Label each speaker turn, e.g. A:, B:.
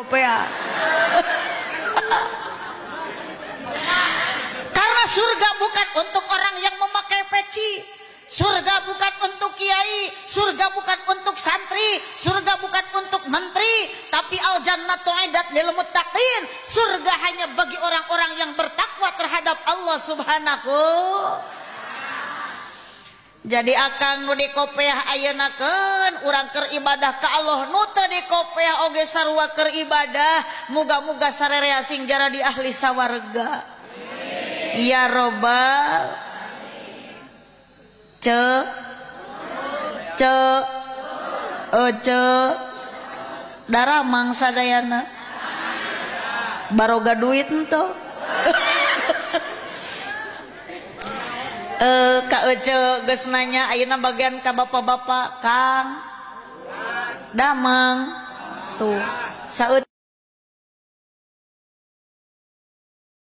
A: Kopea. Karena surga bukan untuk orang yang memakai peci, surga bukan untuk kiai, surga bukan untuk santri, surga bukan untuk menteri, tapi al jannatu aidat lil muttaqin. Surga hanya bagi orang-orang yang bertakwa terhadap Allah Subhanahu. Jadi akang nu dikopeah ayeuna keun urang keur ibadah ka Allah, nu teu dikopeah oge sarua keur ibadah. Muga-muga sarerea sing jaradi ahli sawarga. Ya robbal ce ce ece daramang sadayana baroga duit ento. Ka Ece geus nanya ayeuna bagian ka bapak-bapak Kang Damang tuh saeut.